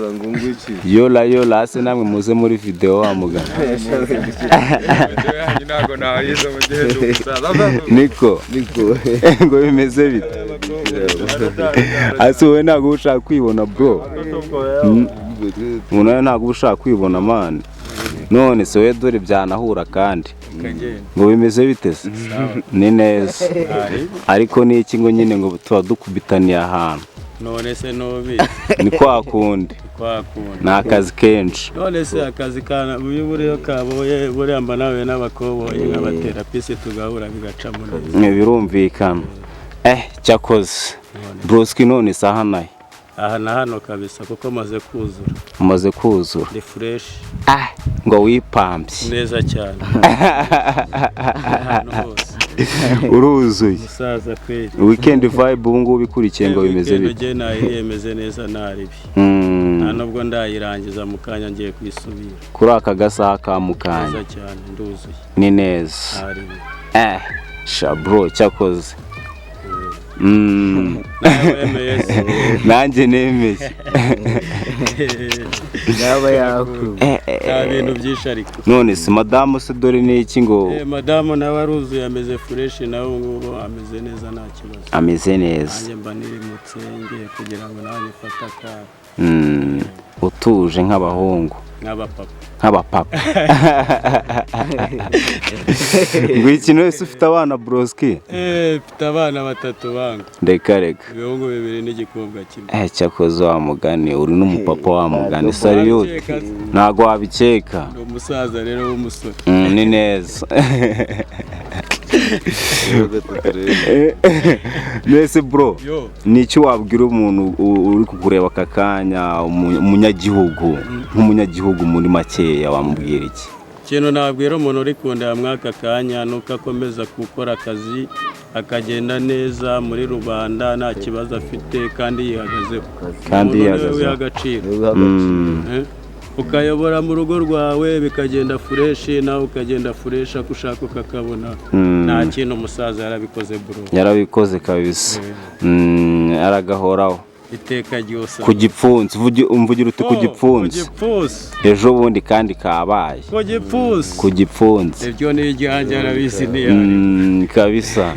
Ngo ngwiki? Yola yola, hasi namwe muze muri video wa mugana. Ntabwo nayize mu gihe cy'umusaza. Niko. Niko. Ngo bimeze bite hasi? Wowe ntabwo uba ushaka kwibona, bro. Umuntu nawe ntabwo uba ushaka kwibona, man. None se wowe, dore byanahura kandi. Ngo bimeze bite se? Ni neza, ariko ni iki ngo nyine ngo tuba dukubitaniye ahantu? None se nubizi? Ni kwa kundi. Kwa kundi. Ni akazi kenshi. None se akazi kana uyu buriyo kaboye, buriya mba nawe n'abakoboyi nkabatera pisi, tugahura bigacamo neza. Birumvikana. Cyakoze broski, none isaha nayo? Aha na hano kabisa, kuko maze kuzura. Umaze kuzura. Ni fresh. Ah, ngo wipambye. Neza cyane ahantu hose. Uruzuye. Musaza kweli. Weekend vibe ubu ngubu ikurikiye ngo bimeze Weekend bite? ugeye nayiyemeze neza, ntaribi. Nta nubwo ndayirangiza, mu kanya ngiye kwisubira. Kuri aka gasaha ka mukanya. Neza cyane, nduzuye. Ni neza. Ntaribi. Sha bro, cyakoze. Nawe wemeye se? Nanjye nemeye. Yaba yakuwe. Nta bintu byinshi ariko. None se madamu se, dore ni iki ngo? Madamu nawe aruzuye, ameze fresh, nawe ubu ngubu ameze neza, nta kibazo. Ameze neza. Nanjye mba nirimutse, ngiye kugira ngo nanjye mfate akabo. Utuje nk'abahungu. Nk'abapapa. Nk'abapapa. Ngo ikintu wese ufite abana, broski? Mfite abana batatu banga. Reka reka. Ibihungu bibiri n'igikobwa kimwe. Cyakoze wa mugani, uri n'umupapa wa mugani, salute. Wabikeka se? Ntabwo wabikeka. Ni umusaza rero w'umusore. Ni neza. Mbese bro, yo, ni iki wabwira umuntu uri kukureba aka kanya, umunyagihugu, nk'umunyagihugu muri makeya, wamubwira iki? Ikintu nabwira umuntu uri kundeba muri aka kanya ni uko akomeza gukora akazi, akagenda neza muri rubanda, nta kibazo afite kandi yihagazeho. Kandi Umuntu niwe yihagazeho. wiha agaciro. Ukayobora mu rugo rwawe bikagenda fresh, nawe ukagenda fresh, ako ushaka ukakabona. Nta kintu, umusaza yarabikoze, bro. Yarabikoze kabisa. Aragahoraho. Iteka ryose. Ku gipfunsi, umvugira uti ku Oh, gipfunsi. Ku gipfunsi. Ejo bundi kandi kabaye. Ku gipfunsi. Ku gipfunsi. Ibyo ni ibyanjye, arabizi ntiyari Kabisa.